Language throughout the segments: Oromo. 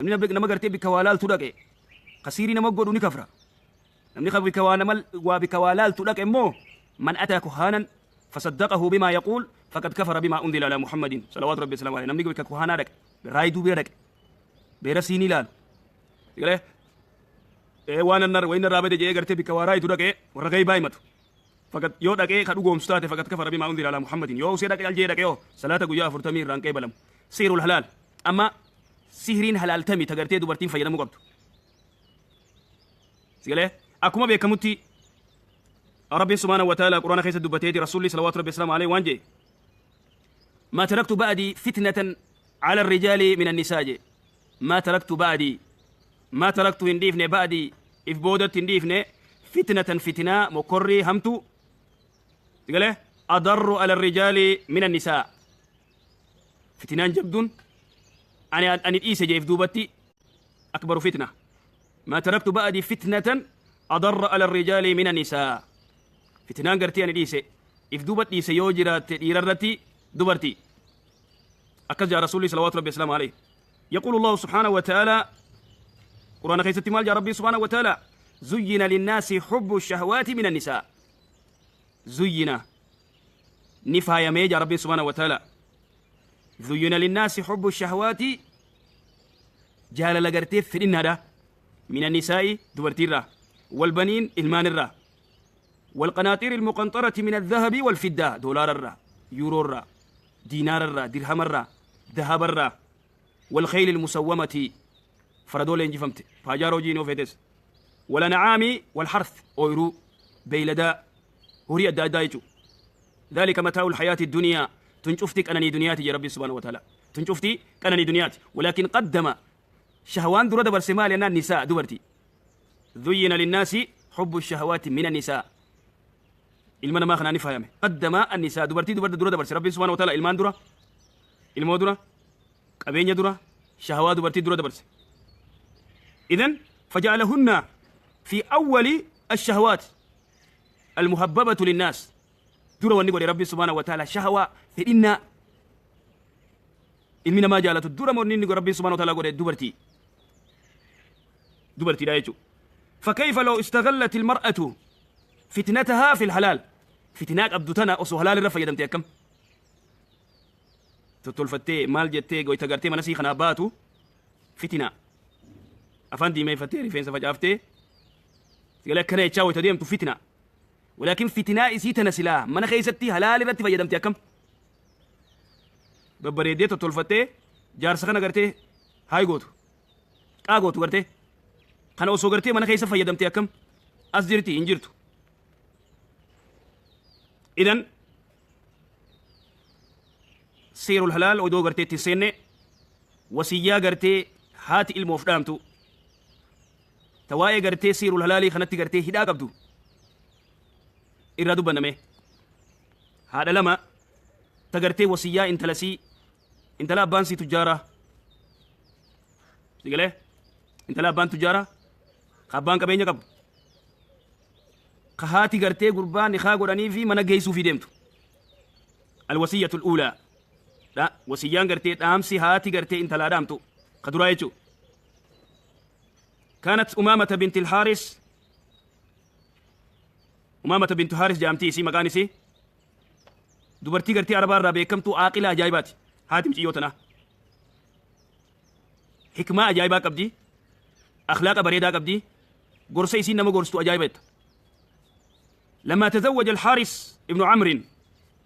Namni nama gartee bikka waa laaltu dhaqe ka siirii nama godhu ni kafra. Namni ka bikka waa nama waa bikka waa laaltu dhaqe immoo man ataa kuhaanan fasaddaqahu bimaa yaquul faqad kafara bimaa unzila alaa Muhammadin salawaatu rabbi wasalaamu alayhi. Namni bikka kuhaanaa dhaqe raayiduu bira dhaqe beera siinii laalu. Galee ee waan annar wayin irraa bade jedhee gartee bikka waa raayitu dhaqe warra gaybaa himatu. Faqad yoo dhaqee ka dhugoomsu taate faqad kafara bimaa unzila alaa Muhammadin. Yoo usee dhaqe aljee dhaqe yoo salaata guyyaa 40 irraan qeebalamu. Siirul halaal. Amma sihriin halaal tami ta gartee dubartiin fayyadamuu qabdu. Sigalee akkuma beekamutti Rabbiin subhaanahu wa ta'ala Quraana keessa dubbateeti Rasuulli salawaatu Rabbi salaamu alayhi waan jee ما تركت بعدي فتنة على الرجال من النساء جee ما تركت بعدي ما تركت hin dhiifne بعدي if boodatti hin dhiifne فتنة fitinaa mokorrii hamtu sigalee أضر على الرجال من النساء fitinaan jabduun ani dhiise jee if duubatti أكبر فتنة ما تركت بعدي فتنة أضر على الرجال من النساء fitinaan gartee ani dhiise if duuba dhiise yoo jiraatte dhiirarratti dubartii akkas jaa Rasuulli salawaatu rabbi wasalaamu alayhi. يقول الله سبحانه وتعالى قرآن keessatti maal jaa Rabbi سبحانه وتعالى؟ زين للناس حب الشهوات من النساء. زين ni faayamee jaa Rabbi سبحانه وتعالى. زين للناس حب الشهوات jaalala gartee fedhinnaadha من النساء dubartiirraa والبنين ilmaanirraa والقناطير المقنطرة من الذهب والفضة دولار الرا يورو الرا دينار الرا درهم الرا ذهب الرا والخيل المسومة faradoo leenjifamte Pajero jiinoo feetes والأنعام والحرث ooyiruu beeyladaa horii adda addaa jechuudha. ذلك متاع الحياة الدنيا tun cufti qananii duniyaati jee Rabbi سبحانه وتعالى tun cufti qananii duniyaati. ولكن قدم shahwaan dura dabarse maali jennaan نساء dubartii. زين للناس حب الشهوات من النساء ilma namaa kanaan ni faayame. قدم النساء dubartii dubartii dura dabarse Rabbi سبحانه وتعالى ilmaan dura ilmoo dura qabeenya dura shahwaa dubartii dura dabarse. إذن فجعلهن في أول الشهوات المحببة للناس dura wanni godhe Rabbi سبحانه وتعالى shahwaa fedhinnaa ilmi namaa jaalatu dura wanni inni Rabbi سبحانه وتعالى godhe dubartii dubartiidha jechuudha. فكيف لو استغلت المرأة فتنتها في الحلال fitinaa qabdu tana osoo halaal irra fayyadamte akkam tottolfattee maal jettee goyta gartee mana sii kanaa baatu fitinaa afaan diimeeffattee rifeensa facaaftee sigalee akkana jechaa wayta deemtu fitinaa. ولكن fitinaa isii tana silaa mana keessatti halaal irratti fayyadamte akkam babbareeddee tottolfattee jaarsa kana gartee haay gootu qaa gootu gartee kana osoo gartee mana keessa fayyadamte akkam as jirti hin jirtu. إذن سحر الحلال odoo gartee itti seenne wasiyyaa gartee haati ilmoof dhaamtu ta waa'ee gartee سحر الحلال ii kanatti gartee hidhaa qabdu irraa dubbanname. Haadha lama ta gartee wasiyyaa intalasii intala abbaan sii tujjaara sigalee intala abbaan tujjaara ka abbaan qabeenya qabu ka haati gartee gurbaan nikaa godhanii fi mana geessuufii deemtu. الوصية الأولى wasiyyaan gartee dhaamsi haati gartee intalaa dhaamtu ka duraa jechuu. كانت أمامة بنت الحارس أمامة بنت حارس jaamtii isii maqaan isii dubartii gartee arabaa irraa beekamtuu aaqila ajaa'ibaati. Haati muciyyoo tanaa hikmaa ajaa'ibaa qabdi, akhlaaqa bareedaa qabdi, gorsa isiin nama gorsitu ajaa'iba jetta. لما تزوج الحارس ابن عمرو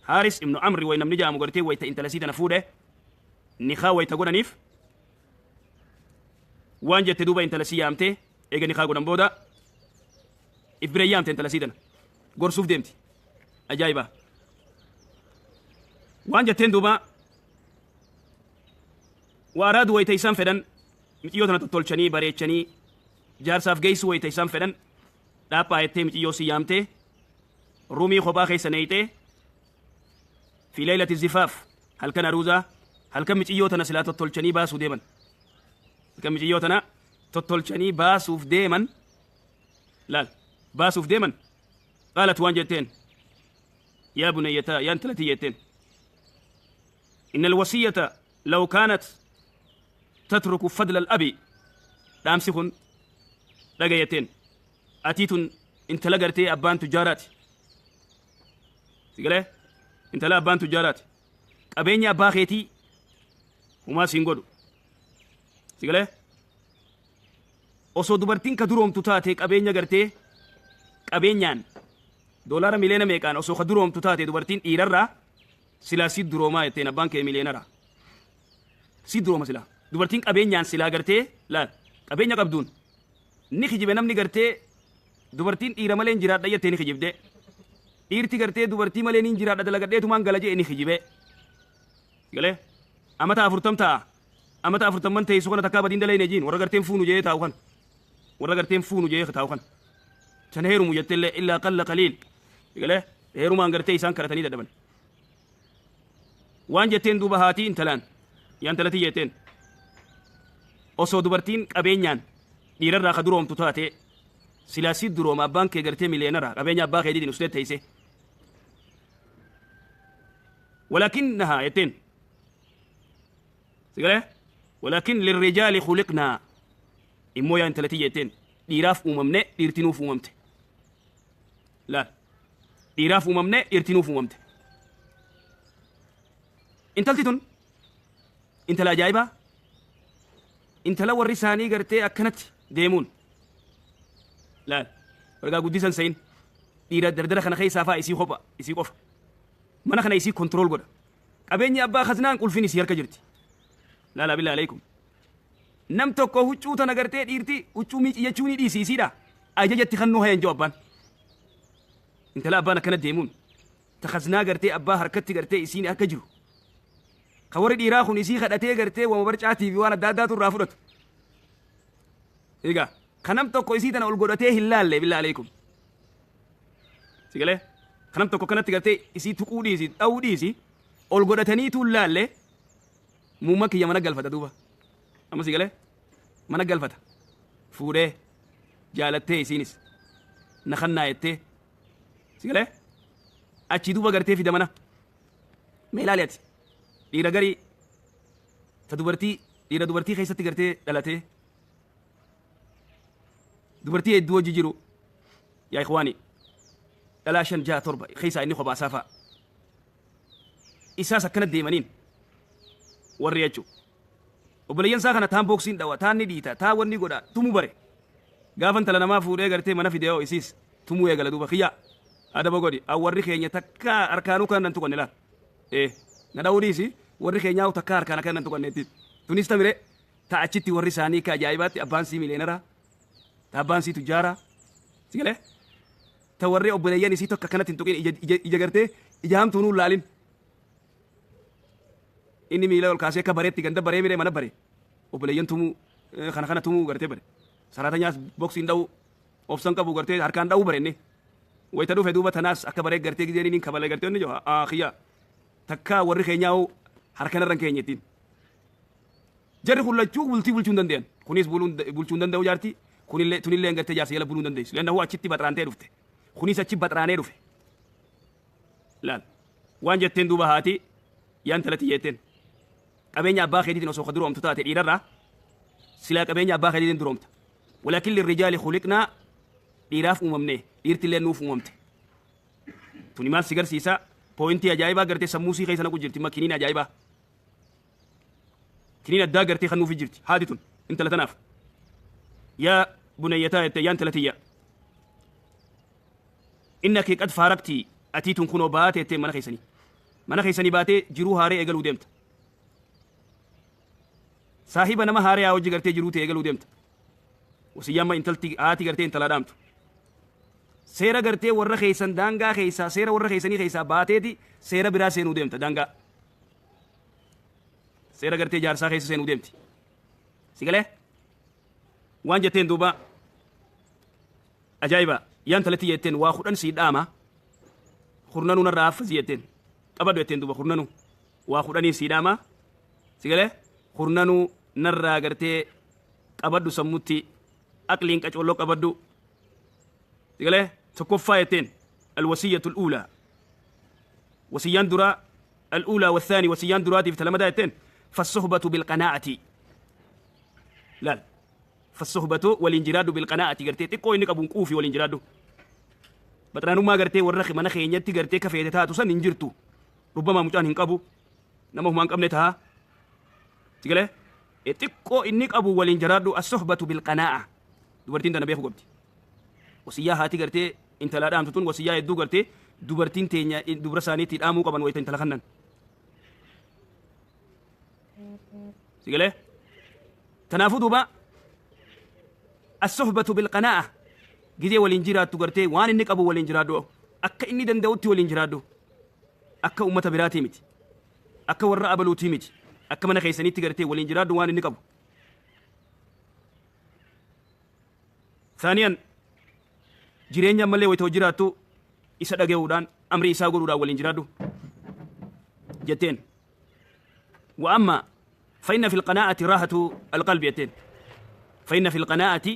حارس ابن عمرو way namni jaamu gartee wayta intala sii tana fuudhe nikaa wayta godhaniif waan jette duuba intala sii yaamte eega nikaa godhan booda if bira yaamte intala sii tana gorsuuf deemti. Ajaa'iba waan jetteen duuba وأرادوا wayta isaan fedhan miciyyoo tana tottolchanii bareechanii jaarsaaf geessu wayta isaan fedhan dhaaphaa jettee miciyyoo si yaamte rumii kophaa keessa neeyxee في ليلة الزفاف halkan aruuzaa halkan miciyyoo tana silaa tottolchanii baasuu deeman halkan miciyyoo tana tottolchanii baasuuf deeman laal baasuuf deeman قالت waan jetteen يا بنيتا yaa intalati jetteen إن الوصية لو كانت تترك فضل الأب. Dhaamsi kun dhagayatteen atii tun intala gartee abbaan tujjaaraati. Sigalee intala abbaan tujjaaraati. Qabeenya abbaa keetii humaa siin godhu. Sigalee osoo dubartiin ka duroomtu taate qabeenya gartee qabeenyaan doolaara miliyoona meeqaan osoo ka duroomtu taate dubartiin dhiirarraa silaa si duroomaa jetteen abbaan kee miliyeenara. Si durooma silaa. Dubartiin qabeenyaan silaa gartee laal qabeenya qabduun ni kijibe namni gartee dubartiin dhiira malee hin jiraadha jettee ni kijibde. Dhiirti gartee dubartii malee hin jiraadha dalagadheetumaan gala jee ni kijibe. Galee amata 40 ta'a. Amata 40 teessu kana takkaa badiin dalayne jiin warra garteen fuunu jee taa'u kana. Warra garteen fuunu jee taa'u kana. Tan heerumu jettellee illaa qalla qaliil. Galee heerumaan gartee isaan kadhatanii dadhaban. Waan jetteen duuba haatii intalaan yaa intalatii jetteen osoo dubartiin qabeenyaan dhiirarraa ka duroomtu taate silaa si durooma abbaan kee gartee miliyeenara qabeenya abbaa keetiitiin ustee teeyse. Walaakinnahaa jetteen sigalee walaakin lirrijaali khuliqnaa immoo yaa intalatii jetteen dhiiraaf uumamne dhiirti nuuf uumamte. Laal dhiiraaf uumamne dhiirti nuuf uumamte. Intalti tun intala ajaa'ibaa intala warri isaanii gartee akkanatti deemuun laal wargaa guddisan sayin dhiira dardara kana keessaa faa isii kopha isii qofa mana kana isii control godha qabeenyi abbaa khaznaan qulfiin isii harka jirti. Laala billaa alaikum nam tokko huccuu tana gartee dhiirti huccuu miici jechuu ni dhiisi isiidha ajajatti kannuu hayan jiru abbaan intala abbaan akkana deemuun ta khaznaa gartee abbaa harkatti gartee isiin harka jiru ka warri dhiiraa kun isii kadhatee gartee wama barcaatii fi waan adda addaatu irraa fudhatu. Egaa kanam tokko isii tana ol godhatee hin laalle billaa alaikum. Sigalee kanam tokko kanatti gartee isii tuquu dhiisi dha'uu dhiisi ol godhataniitu hin laalle muumma kiyya mana galfata duuba. Amma sigalee mana galfata fuudhee jaalattee isiinis na kannaa jettee sigalee achi duuba gartee fida mana mee ilaali ati. Dhiira garii ta dubartii dhiira dubartii keessatti gartee dhalatee dubartii hedduu hojii jiru yaa ikhwaani dhalaa 5 6 7 keessaa inni kophaasaa fa'a isaas akkana deemaniin warri jechuu obboleeyyan isaa kana taan booksiin dhawa taan ni dhiita taan wanni godha tumuu bare gaafa intala namaa fuudhee gartee mana fidee isiis tumuu eegala duuba kiyya adaba godhi warri keenya takka harkaanuu kan nan tuqanne laal na dha'uu dhiisi warri keenyaa takka harkaan akka nan tuqanneetti tunis tamire ta achitti warri isaanii ka ajaa'ibaatti abbaan sii miliyeenara ta abbaan sii tujjaara si galee ta warri obboleeyyan isii tokko akkanatti hin tuqin ija gartee ija hamtuu nuun laalin inni miila ol kaasee akka bareetti ganda baree miree mana bare obboleeyyan tumuu kana kana tumuu gartee bare saraatanyaas boksiin dha'uu obsan qabu gartee harkaan dha'uu bare inni wayita dhufe duuba tanaas akka baree gartee gizeen inni kabale gartee inni jiru kiyya takka warri keenyaa harkanarran keenya ittiin. Jarri kun lachuu bultii bulchuu hin danda'an. Kunis bulchuu hin danda'u jaartii. Kunillee tunillee gartee jaarsa jala buluu hin dandeessu. Lenna hoo achitti baxraantee dhufte. Kunis achi baxraanee dhufe. Laal. Waan jetteen duuba haati yaa intalatti jetteen. Qabeenya abbaa keetiitiin osoo ka duroomtu taate dhiirarraa silaa qabeenya abbaa keetiitiin duroomta. Walaakin lirrijaali khuliqnaa dhiiraaf uumamne dhiirtillee nuuf uumamte. Tuni maal si garsiisa? Poointii ajaa'ibaa gartee sammuu sii keessa naqu jirti ma kiniin ajaa'ibaa. Kiniin addaa gartee kan nuufi jirti haati tun intala tanaaf. Yaa bunayyataa jette yaa intala tiyya. Innaki qad faarakti atii tun kunoo baate jettee mana keessanii. Mana keessanii baatee jiruu haaree eegaluu deemta. Saahiba nama haaree hojii gartee jiruu ta'e eegaluu deemta. Wasiyyaamma intalti haati gartee intalaa dhaamtu. Seera gartee warra keessan daangaa keessaa seera warra keessanii keessaa baateeti seera biraa seenuu deemta daangaa. Seera gartee jaarsaa keessa seenuu deemti. Si galee? Waan jetteen duuba ajaa'iba yaa intalatti jetteen waa 10 sii dhaama kurnanuu narraa haffasi jetteen qabadhu jetteen duuba kurnanuu waa 10 sii dhaama si galee kurnanuu narraa gartee qabadhu sammutti aqliin qacolloo qabadhu. Si galee tokkoffaa jetteen alwasiyyatul uulaa wasiyyaan duraa al'uulaa wathaani wasiyyaan duraatiif talamadaa jetteen fassohbatu bilqanaa'ati laal Fassohbatoo waliin jiraadhu bilqanaa'ati gartee xiqqoo inni qabuun quufi waliin jiraadhu. Baxraanummaa gartee warra mana keenyatti gartee kafeete taatu san hin jirtu. Rubbamaa mucaan hin qabu. Nama humaan qabne tahaa. Sigalee xiqqoo inni qabu waliin jiraadhu as-sohbatu bilqanaa'a. Dubartiin tana beeku qabdi. Wasiyyaa haati gartee intalaa dhaamtu tun wasiyyaa hedduu gartee dubartiin teenya dubra isaaniitti dhaamuu qaban wayita intala kannan. Sigalee tanaafuu duuba as-sohbatu bilqanaa'a gizee waliin jiraattu gartee waan inni qabu waliin jiraadhu akka inni danda'utti waliin jiraadhu akka ummata biraatii miti akka warra abaluutii miti akka mana keessaniitti gartee waliin jiraadhu waan inni qabu. Saaniyan jireenya ammallee wayita jiraattu isa dhaga'uudhaan amrii isaa godhuudhaan waliin jiraadhu jetteen. Wa amma فإن في القناعة راحة القلب jetteen. فإن في القناعة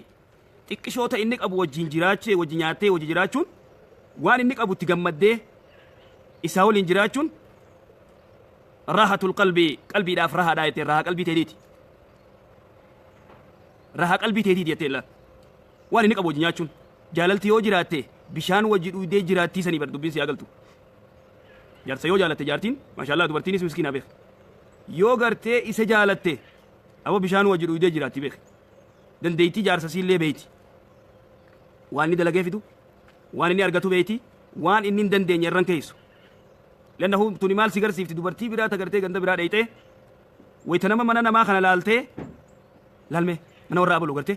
xiqqishoota inni qabu wajjin jiraachee wajji nyaatee wajji jiraachuun waan inni qabu itti gammaddee isaa waliin jiraachuun raahatul qalbii qalbiidhaaf rahaadhaa jetteen rahaa qalbii teetiiti. Rahaa qalbii teetiiti jetteen laal. Waan inni qabu wajji nyaachuun jaalalti yoo jiraatte bishaan wajji dhuydee jiraattii sanii bar dubbiin si agaltu. Jaarsa yoo jaalatte jaartiin maashaallah dubartiinis miskiinaa beek. Yoo gartee isa jaalatte aboo bishaan wajji dhuydee jiraatti beek. Dandeettii jaarsa siillee beeyti. Waan inni dalagee fidu, waan inni argatu beeyti, waan inni hin dandeenye irran keeysu. Lannahu tuni maal si garsiifti dubartii biraa tagartee ganda biraa dheeyxee wayita nama mana namaa kana laaltee laalme mana warra abaluu gartee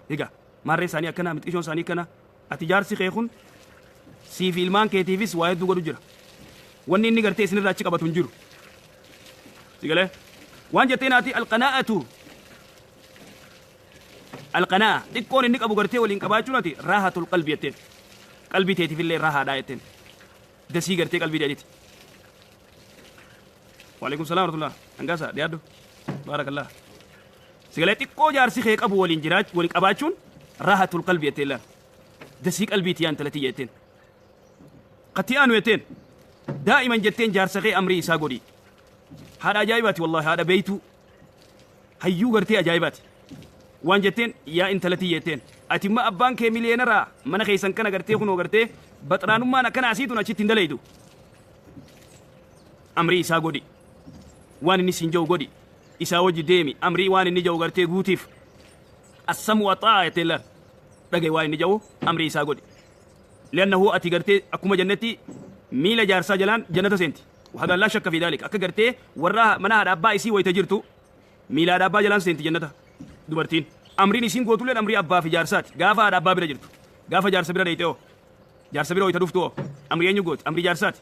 egaa maarree isaanii akkana mixqishoon isaanii akkana ati jaarsi kee kun siif ilmaan keetiifis waa hedduu godhu jira. Wanni inni gartee isinirraa achi qabatu hin jiru. Si galee waan jettee naati alqanaa'atu alqanaa'a xiqqoon inni qabu gartee waliin qabaachuun ati raahatul qalbi jetteen qalbii teetiifillee raahaadhaa jetteen dasii gartee qalbii teetiiti. Waalaikum salaam warahmatullah. Hangaasa dhiyaadhu. Baarakallah. Sigalee xiqqoo jaarsi kee qabu waliin jiraach waliin qabaachuun raahatul qalbi jetteen laal. Dasii qalbiiti yaa intalatii jetteen. Qatti aanu jetteen. Daa'iman jetteen jaarsa kee amrii isaa godhi. Haadha ajaa'ibaati wallahi haadha beeytuu. Hayyuu gartee ajaa'ibaati. Waan jetteen yaa intalatii jetteen. Ati immoo abbaan kee miliyeenaraa mana keessan kana gartee kunoo gartee baxraanummaan akkana asiitun achitti hin dalaydu. Amrii isaa godhi. Waan inni siin jedhu godhi. Isaa wajji deemi. Amrii waan inni jedhu gartee guutiif. Assamu waxaa jettee laal. Dhagaye waan inni jedhu amrii isaa godhi. Liannahu ati gartee akkuma jennetti miila jaarsaa jalaan jannata seenti. وهذا لا شك في ذلك. Akka gartee warra mana haadha abbaa isii wayita jirtu miila haadha abbaa jalaan seenti jannata dubartiin. Amriin isiin gootulleen amrii abbaa fi jaarsaati. Gaafa haadha abbaa bira jirtu. Gaafa jaarsa bira dheeyte hoo. Jaarsa bira wayita dhuftu hoo. Amrii eenyu gooti? Amrii jaarsaati.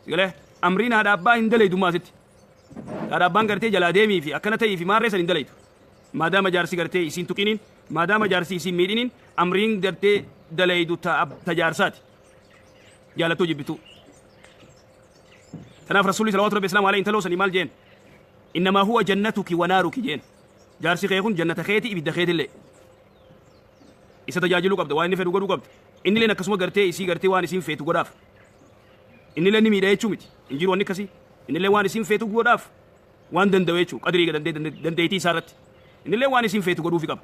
Sigalee amriin haadha abbaa hin dalaydu maasitti. Haadha abbaan gartee jalaa deemii fi akkana ta'ii fi maarree san hin dalaydu. Maadaama jaarsi gartee isiin tuqiniin, maadaama jaarsi isiin miidhiniin amriin gartee dalaydu ta jaarsaati. Jaalattuu jibbituu. Kanaaf Rasuulli salawaatu rabbi islaamu alayhi intaloo sanii maal jeen? Innamaa huwa jannatuki wa naaruki jeen. Jaarsi kee kun jannata keeti ibidda keetillee. Isa tajaajiluu qabda waan inni fedhu godhuu qabda. Innilleen akkasuma gartee isii gartee waan isiin feetu godhaaf. Innillee ni miidha jechuu miti. Hin jiru wanni akkasii. Innillee waan isiin feetu godhaaf waan danda'u jechuu qadrii dandeettii isaa irratti. Innillee waan isiin feetu godhuufi qaba.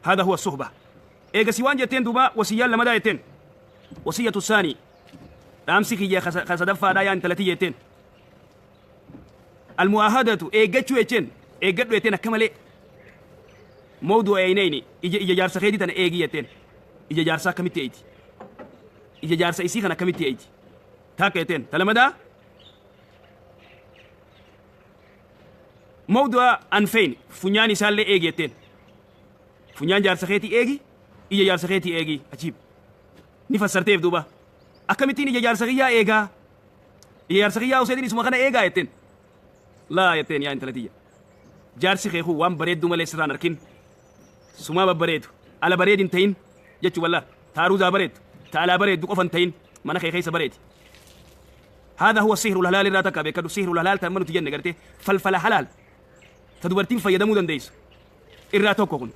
Haadha huwa suhba. Eegasii waan jetteen duuba wasiyyaan lamadaa jetteen. Wasiyyatu saanii. Dhaamsi kiyya ka sadaffaadhaa yaa intalatii jetteen. Almu'aahadatu eeggachuu jecheen eeggadhu jetteen akka malee. Mawduu eeyneyni ija ija jaarsa keetii tana eegi jetteen. Ija jaarsaa akkamitti eeyti? Ija jaarsa isii kana akkamitti eeyti? Taakka jetteen. Ta lamadaa mawdu'a anfeyn funyaan isaallee eegi jetteen. Funyaan jaarsa keetii eegi, ija jaarsa keetii eegi. Ajiib. Ni fassarteef duuba. Akkamittiin ija jaarsa kiyyaa eegaa? Ija jaarsa kiyyaa useetiin isuma kana eegaa jetteen. Laa jetteen yaa intala tiyya. Jaarsi kee kun waan bareedduu malee sirraan arkin. Sumaa babbareedu. Ala bareed hin ta'in jechuu wallaa. Taaruuzaa bareeddu. Ta alaa bareeddu qofa hin ta'in mana kee keessa bareedi. هذا هو السحر الحلال irraa takka beekadhu سحر الحلال tan nuti jenne gartee falfala halaal ta dubartiin fayyadamuu dandeessu irraa tokko kun.